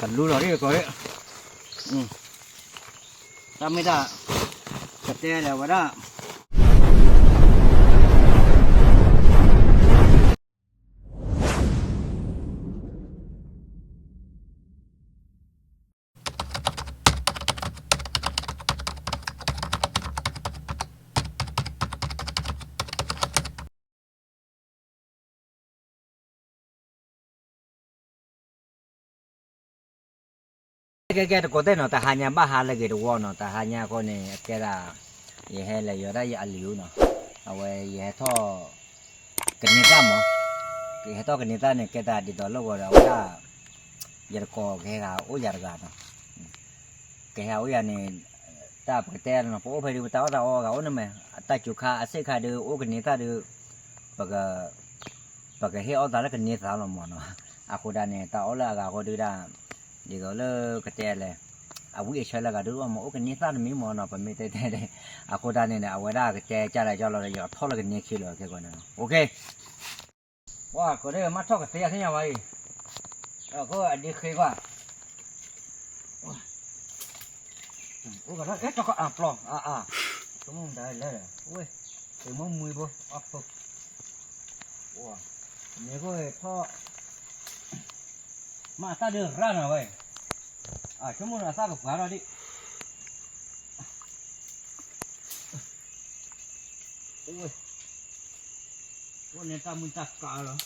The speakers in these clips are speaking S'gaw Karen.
တလူလီၤဒ်ကီးဒ်, တၢ်မ့ၢ်တၢ်, ကတဲလဲၣ်ဝဲဒၣ် ကဲကဲတကိးသ့ၣ်နီၤ, တဟါညါဘၣ်ဟါလၢအဂ့ၤတဝီနီၤ, တဟါညါအဃိန့ၣ် အကဲဒၣ် ယဟဲလဲၤယီၤဒၣ်ယအလံၤအူနီၤ, အဝဲယဟဲထီၣ် ကန့ၢ်သၣ်မး, ကဟဲထီၣ်ကန့ၢ်သၣ်န့ၣ် ကဲတၢ်ဒ်သိးလၢဂီၤဒီး အဝဲဒၣ် ယတကိးကဟဲဂၤအိၣ်ယၤတဂၤနီၤ, ကဟဲအိၣ်ယၤန့ၣ် တၢ်ပကတဲနီၤ ပအိၣ်ဖဲဒုး ပတၢ်အီၣ်တၢ်အီအဂၤအိၣ်န့ၣ်မး, အတၢ်စူၤခါအစ့ၣ်ခါဒုး အိၣ်ကန့ၢ်သၣ်ဒုး ပက ပကဟ့ၣ်အီၣ်သးလၢကန့ၢ်သၣ်လီၤမးနီၤ, အဃိဒၣ်န့ၣ် တၢ်အီၣ်လၢအဂၤဃီဒုဒၣ်, ဒ်သိးလၢကတဲလဲၣ်, အဝံအဆၢလၢအဂၤဒုးအိၣ်မး အိၣ်ကန့ၢ်သၣ်တမံၤမးနီၤ ပမ့ၢ်တဲတဲ, အဃိဒၣ်န့ၣ် အဝဲဒၣ်ကတဲကၢ်လဲၣ်ကၢ်လီၤဒီး ယထီၣ်လၢကန့ၢ်ခံလီၤခဲကီးန့ၣ်, ပှၤကိးဒ်မ့ၢ်ထီၣ်ကသ့အသ့ၣ်ညါဝဲအံၤ, အဃိအဒ့ဃ့ကွၢ် အိၣ်ကလၢ အဲ တကီအပျီ အါအါ, ကမူၣ်ဒၣ်လဲၣ်, ဝဲ တမ့ၢ်မှံဘိ အဖိ, န့ၣ်ကထီၣ်, မ့ၢ်အသၣ်ဒုးရၣ်နၤဝဲ, အဆိကမိၣ်န့ၣ်အသၣ်ကပှၤထီၣ်ဒံး အိၣ်န့ၣ်တၢ်မုၢ်တၢ်ကါလီၤ,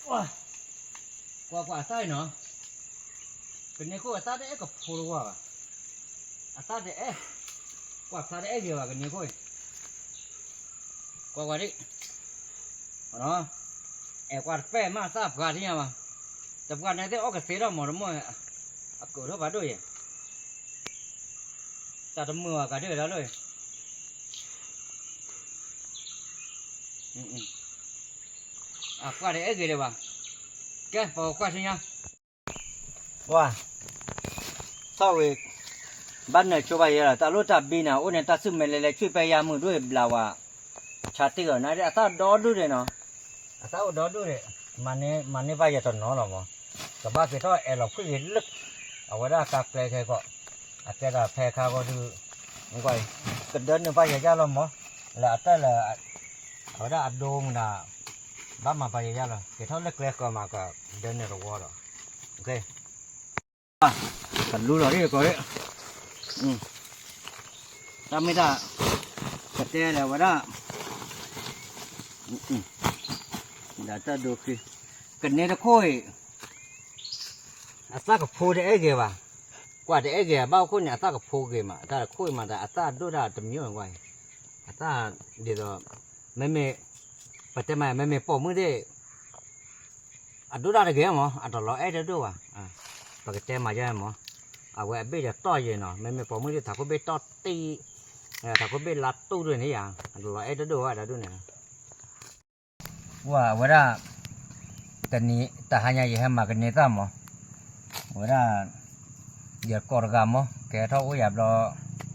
ကွၢ်ကွၢ်အသၣ်အံၤနီၤ, ကန့ၢ်ခိၣ်အသၣ်တအဲၣ်ကဖိတဝါဘၣ်, အသၣ်တအဲၣ်, ကွၢ်ဖျါတအဲၣ်ဂ့ၤဘၣ်ကန့ၢ်ခိၣ်အံၤ, ကွၢ်ကွၢ်ဒံး အဲၣ်ကွၢ်တပဲၢ်မးအသၣ်ပှၤထံၣ်ညါဘၣ်, တပှၢ်န့ၣ်သ့ၣ်အီၣ်ကသ့ထီၣ်မးတမီၢ်, အကိးထီၣ်ဖးဒိၣ်ယဲၢ်, တၢ်တမုာ်ဘၣ်ကဒုၣ်ဒၣ်လၢ အကွၢ်တအဲၣ်ဂ့ၤဒံးဘၣ်, ကဲပကွၢ်ဆူညါ, ဝါ, သီၣ်ဝံၤ, ဘၣ်နၢၤဆိဘၣ်ယဲလီၤ တၢ်လိၣ်တၢ်ဘံနၤ အိၣ်န့ၣ်တၢ်ဆူၣ်မဲာ်လဲၤလဲၤဆူၣ်ပဲယါမုၢ်ဒိၣ်ဘျးဝါ, ဆါတံၢ်အီၤနၤဒ်အသၣ်ဒီဒူၣ်ဒံးနီၤ, အသၣ်အိၣ်ဒီဒူၣ်ဒံး, မၤန့ၢ်ဘၣ်ယဲတနီၤလီၤမး, ကဘၣ်က့ၤထီၣ်အဲၣ်လီၤဖုၣ်ဂ့ၤလၢ, အဝဲဒၣ်ကါကျဲခဲကီး, အကဲဒၣ်ဖဲခါဂီၢ်ဒုး, ကဒၢနုာ်ဘၣ်ယဲယါလီၤမး, လၢအတၢ်လၢ, အဝဲဒၣ်အဒိမုၢ်နၤ, ဘၣ်မၤဘၣ်ယဲယါလီၤ က့ၤထီၣ်လၢကျဲဃၢၤမးကဒၢနုာ်တဝီဒီး, ကလူလီၤဒ်ကီးဒ်, တၢ်မ့ၢ်တၢ်, ကတဲလဲၣ်ဝဲဒၣ်, ဒၣ်တၢ်ဒိဃံ, ကန့ၢ်တခိၣ်အံၤ, အသၣ်ကဖိတအဲၣ်ဂ့ၤဘၣ်, ကွၢ်တအဲၣ်ဂ့ၤဘၣ်အခိၣ်န့ၣ် အသၣ်ကဖိဂ့ၤမး တၢ်တခိၣ်အံၤမး အသၣ်ဒိၣ်တၢ်တမံၤအဂီၢ်, အသၣ်ဒ်သိး, မ့မ့ၢ်, ပတဲမး မ့မ့ၢ်ပိာ်မုၣ်သ့ၣ် အဒိၣ်တၢ်တဂ့ၤမး အတလီၤအဲၣ်တဒိၣ်ဘၣ်, ပကတဲမၤယါမး, အဝဲအဘ့ၣ်ဒီးတီၢ်ယဲၢ်နီၤ မ့မ့ၢ်ပိာ်မုၣ်သ့ၣ် ထးခိၣ်ဘ့ၣ်တီၢ်တံၢ်, ထးခိၣ်ဘ့ၣ်လါတူၢ်ဒ်န့ၣ်ယါ, အတလီၤအဲၣ်တဒိၣ်ဘၣ်တဒိၣ်န့ၣ် ပှၤအဝဲဒၣ်, တနံၤတဟါညါယဟဲမၤကန့ၢ်သၣ်မး, အဝဲဒၣ်, ယကိးတဂၤမး ကဟဲထီၣ်အိၣ်ယၤဘျီ,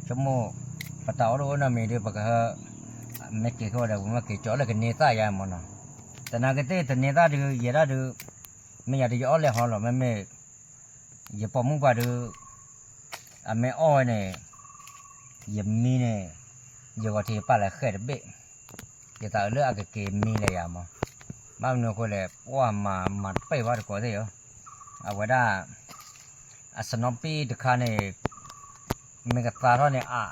ဆိကမိၣ်, ပတၢ်အီၣ်တအိၣ်နီတမံၤဒီး ပကဟဲ, မ့ၢ်က့ၤဃီဒီး ပမ့ၢ်က့ၤကၠီလၢကန့ၢ်သၣ်ယါမးနီၤ, သနာ်က့သ့ၣ်တန့ၢ်သၣ်ဒုး ယဲဒၣ်ဒုး, မ့ၢ်ယၤဒုးယအီၣ်လဲၤဟီလီၤ မ့မ့ၢ်, ယပိာ်မုၣ်ပှၤဒုး, အမ့ၢ်အီၣ်ဝဲန့ၣ်, ယမံန့ၣ်, ယဂီၤထံးယပာ်လၢဃဲးတဘ့ၣ်, ယသးအုးလၢအကက့ၤမံလဲၤယၤမး, ဘၣ်မနုၤအဃိလဲၣ် ပှၤမၤမၤတပ့ၢ်ဘၣ်တကိးသ့ၣ်ဧၢ, အဝဲဒၣ်, အစနီပံတခါန့ၣ်, မ့ၢ်ကသါထီၣ်န့ၣ်အ,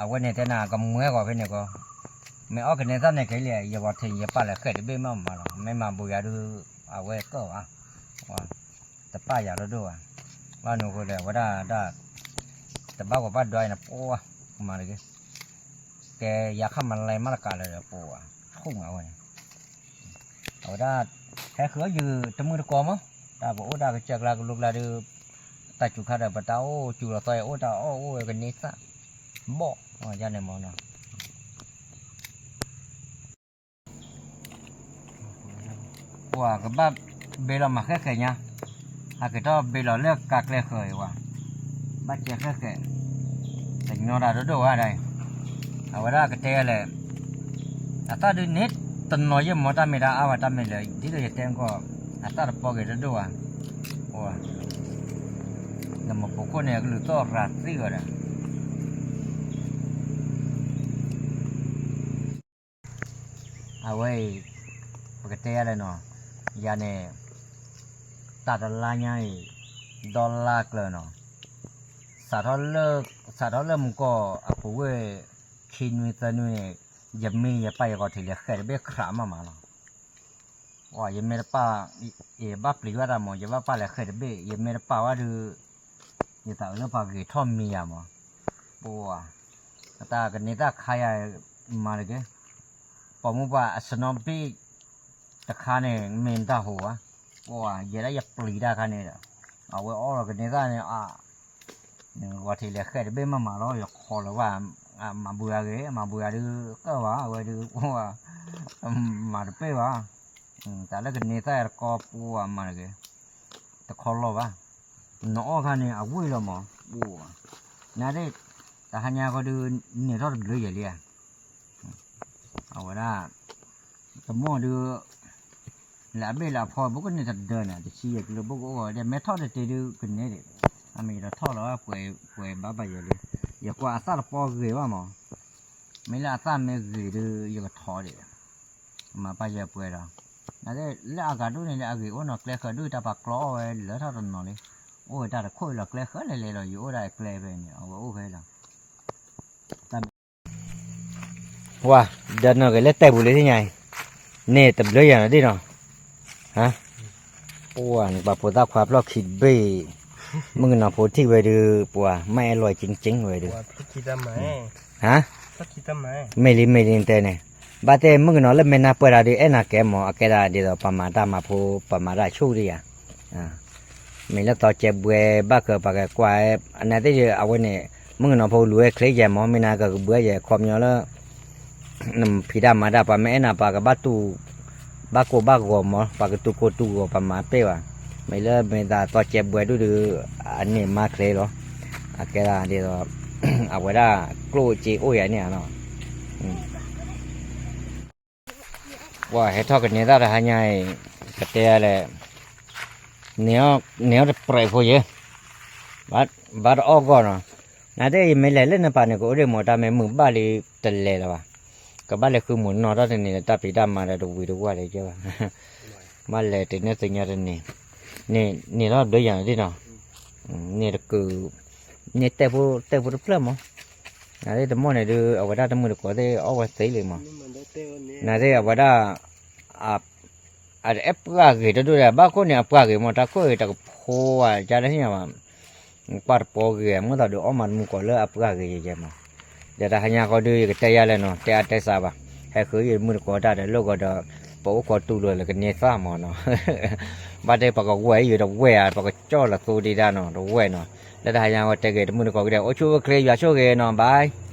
အဝဲန့ၣ်တဲနၤကမှဲဂီၤဖဲန့ၣ်ကီး, မ့ၢ်အီၣ်ကန့ၢ်သၣ်န့ၣ်က့ၤလံ ယဂီၤထံးယပာ်လၢဃဲးတဘ့ၣ်မးမးလီၤ မ့ၢ်မၤဘူးယၤဒုး, အဝဲကၢၣ်ဘၣ် တပာ်ယၤလၢဒိၣ်ဘၣ်, ဘၣ်မနုၤအဃိလဲၣ် အဝဲဒၣ်ဒၣ်, တဘၣ်ဂီၤဘၣ်ဒွးအံၤန့ၣ် ပှၤမၤတဂ့ၤ, ကဲယၤခါမၤလဲၤမးတကးလၢၤဒီး ပှၤဃူမးဝဲန့ၣ်, အဝဲဒၣ်, ဟဲဃုာ်အီၣ်ယုာ်တမုၢ်တကိးမး, တၢ်ပအိၣ်တၢ်ကစၢ်ကျါကလိကျါဒီး, တၢ်စူၤခါဒီး ပတၢ်အိၣ်စူၤလီၤသီအံၤ အိၣ်တၢ်အီၣ်အိၣ်ကန့ၢ်သၣ်, ဘီၣ်, ယၤန့ၣ်မးနီၤ ပှၤကဘၣ်ဘ့လီၤမၤဃဲၣ်ဃဲၣ်ညါ, ဟးက့ၤထီၣ်ဘ့လီၤလၢကါကျဲဃၢၤအံၤဝဲ, ဘၣ်စဲးဃဲၣ်ဃဲၣ်, တညီတၢ်ဒိၣ်ဒိၣ်ဝဲဒၣ်အံၤ, အဝဲဒၣ်ကတဲလဲၣ်, အသၣ်ဒုးန့ၣ်, တနီၤယဲၢ်မီတၢ်မ့ၢ်တၢ်အါဝဲတၢ်မ့ၢ်လၢ ဒ်သိးယတဲကီး, အသၣ်တပီဂ့ၤဒိၣ်ဒိၣ်ဝဲ, ပှၤ နမ့ၢ်ပိာ်ခိၣ်န့ၣ် အကလုၢ်သီၣ်ရၤသံဝဲဒၣ် အဝဲအံၤ ပကတဲယၤလဲၣ်နီၤ, ယၤန့ၣ် တၢ်တလါညါအံၤ ဒီလါကျၢၤနီၤ, စးထီၣ်လၢမုၢ်ကီၢ်အပူၤဝဲၢ် ခံနွံသၢနွံန့ၣ် ယမ့ၢ်ယပၢ်ယဂီၤထံးလဲၤဃဲးတဘ့ၣ်ခရးမးမးနီၤ, ယမ့ၢ်တပၢ် ယဘၣ်ပျံၤဘၣ်တၢ်မး ယဘၣ်ပၢ်လဲၤဃဲးတဘ့ၣ် ယမ့ၢ်တပာ်ဘၣ်ဒီး ယသးအုးလၢပှၤဂ့ၤထီၣ်မံၤယၤမး, ပှၤ တၢ်ကန့ၢ်သၣ်ခါယၤမၤတဂ့ၤ, ပိာ်မုၣ်ပှၢ်အစနီဘ့ၣ်တခါန့ၣ် မ့ၢ်တၢ်ဟူးဘၣ်, ပှၤ ယဲဒၣ်ယပျံၤတၢ်ခါန့ၣ်ဒီး အဝဲအီၣ်လီၤကန့ၢ်သၣ်န့ၣ် ဂီၤထံးလဲၤဃဲးတဘ့ၣ်မးမးလီၤ ယခီလၢၤဘၣ်, မၤဘှံးအဂ့ၤ မၤဘှံးအဒုးကၢၢ်ဘၣ် အဝဲဒုး မၤတပ့ၢ်ဘၣ်, တၢ်လၢကန့ၢ်သၣ်တကီပှၤမၤတဂ့ၤ, တခီလီၤဘၣ်, နအီၣ်ခါန့ၣ် အဝံၣ်လီၤမး, နဒၣ် တဟါညါဃီဒုး န့ၢ်ထီၣ်တဘျုးယဲၢ်လံဧါ အဝဲဒၣ် တမီၢ်ဒုး လၢအဘ့ၣ်လၢအဖီ ဘိကန့ၢ်တဒၢန့ၣ် တဆံယဲၢ်ကလၢာ် ဘိကအိၣ်ဂီၤဒဲး မ့ၢ်ထီၣ်တတ့ၤဒုးကန့ၢ်ဒံး, အမ့ၢ်ယတထီၣ်လီၤ ပှဲၤဘၣ်ဘၣ်ယဲၢ်လံ, ယကွၢ်အသၣ်တပီဂ့ၤဘၣ်မး, မ့ၢ်လၢအသၣ်မ့ၢ်ဂ့ၤဒုး ယကထီၣ်ဒံး, မၤပၢ်ယဲၢ်ပှဲၤဒီး, နဒၣ်လၢအဂၤဒိၣ်န့ၣ်လၢအဂ့ၤအိၣ်နီၤ ကျဲဃၢၤဒိၣ်တၢ်ပာ်ကျီအီၣ်ဝဲလၢထီၣ်တနီၤလံ, အိၣ်ဝဲတၢ်တခိၣ်အံၤလီၤ ကျဲဃၢၤလဲၤလဲၤလီၤ ယအိၣ်ဒၣ်အကျဲဖဲန့ၣ် အဝဲအိၣ်ဖဲလီၤ ပှၤ ဒီးနီၢ်ဂ့ၤလၢတဲပူၤလံသ့ၣ်ညါအံၤ, န့ၣ်တဘျုးယၤနီၤဒ်နီၤ, ပှၤ နပာ်ဖိသၣ်ခွါဖျီၣ်ခံတဘ့ၣ်, မုၣ်ကနီၤဖိထံၣ်ဝဲဒုး ပှၤ မ့ၢ်အဲၣ်လီၤကၠ့ကၠ့ဝဲဒုး, မ့ၢ်လံမ့ၢ်လံတဲန့ၣ်, ဘၣ်တဲမုၣ်ကနီၤလၢမဲာ်နါပှဲၤတၢ်ဒုး အဲၣ်နၤကဲမး အကဲဒၣ်ဒ်သိး ပှၤမၤတၢ်မၤဖိ ပှၤမၤတၢ်ဆူၣ်ဒံးယၤ မ့ၢ်လၢသီကဲဘှဲဘၣ်ကၢၤပှၤကကွၢ်, အနသ့ၣ်အဝဲန့ၣ် မုၣ်ကနီၤဖိလူၤဝဲချ့ယဲၢ်မး မ့ၢ်နၤကကဘှဲယဲၢ်ခီပညီလၢ နဖံးတၢ်မၤတၢ် ပှၤမ့ၢ်အဲၣ်နၤပှၤကဘၣ်တူၢ် ဘၣ်ကိၢ်ဘၣ်ဂီၤမး ပှၤကတူၢ်ကိၢ်တူၢ်ဂီၤပှၤမၤပ့ၢ်ဘၣ်, မ့ၢ်လၢမ့ၢ်သးသီကဲဘှဲဒုးဒုး အန့ၣ်မၤချ့လီၤ, အကဲဒၣ်ဒ်သိး အဝဲဒၣ်ကျိၣ်စ့အိၣ်ယၤန့ၣ်ဧါနီၤ ပှၤဟဲထီၣ်ကန့ၢ်သၣ်တဟါညါအံၤ ကတဲလဲၣ်, န့ၢ်အီၣ်တပြဲးဖိယဲၢ်, ဘၣ်တအီၣ်ဂီၢ်နီၤ, နတဲယမ့ၢ်လဲၤလၢနပၤန့ၣ် ကအိၣ်ဒံးမး တၢ်မ့ၢ်မုာ်ဘၣ်လံတလဲၤလၢၤဘၣ်, ကဘၣ်လဲၤဃုမုာ်နီၢ်ထီၣ်တန့ၣ် တၢ်ဖံးတၢ်မၤဒီးတဝံၤတဝါလၢၤကဲဘၣ်, ဘၣ်လဲၤတန့ၢ်သ့ၣ်ညါတန့ၣ်, န့ၢ်ထီၣ်ဘျုးယၤန့ၣ်ဒ်နီၤ, န့ၢ်တကုး, န့ၢ်တဲဖိတဲဖိတဖျၢၣ်မး နသ့ၣ်တမီၢ်န့ၣ်ဒုး အဝဲဒၣ်တမုၢ်တကိးသ့ၣ်အီၣ်ဝဲသ့လံမး, နသ့ၣ်အဝဲဒၣ် အအဲၣ်ပှၢ်ဂ့ၤတဒိၣ်ဒီး ဘၣ်ခိၣ်န့ၣ် အပှၢ်ဂ့ၤမး တၢ်ခိၣ်ဂ့ၤတကဖိဝဲ ကါလၢဟံၣ်ညါဘၣ်, ပှၢ်တပီဂ့ၤ မ့ၢ်သးဒုးအီၣ်မၤတမုၢ်ကိးလၢအပှၢ်ဂ့ၤယဲၢ်ယဲၢ်မး, ဒီးတဟါညါဃီဒုး ယကတဲယၤလဲၣ်နီၤ တဲအါတဲစှၤဘၣ်, ဟဲဃုယမုၢ်တကိးတၢ်ဒီးလိၣ်ကီးဒီး ပအိၣ်ကီးတူၢ်လိာ်လၢကန့ၢ်သၣ်မးနီၤ, ဘၣ်တဲပကဝဲၢ်ယတဝဲၢ်ဧါ ပကကၠီၣ်လီၤသိဒံးဒၣ်နီၤ တဝဲၢ်နီၤ, လၢတဟါညါဃီတဲဂ့ၤတမုၢ်တကိးကဒီး အိၣ်ဆူၣ်အိၣ်ချ့ ယွၤဆိၣ်ဂ့ၤနီၤ bye.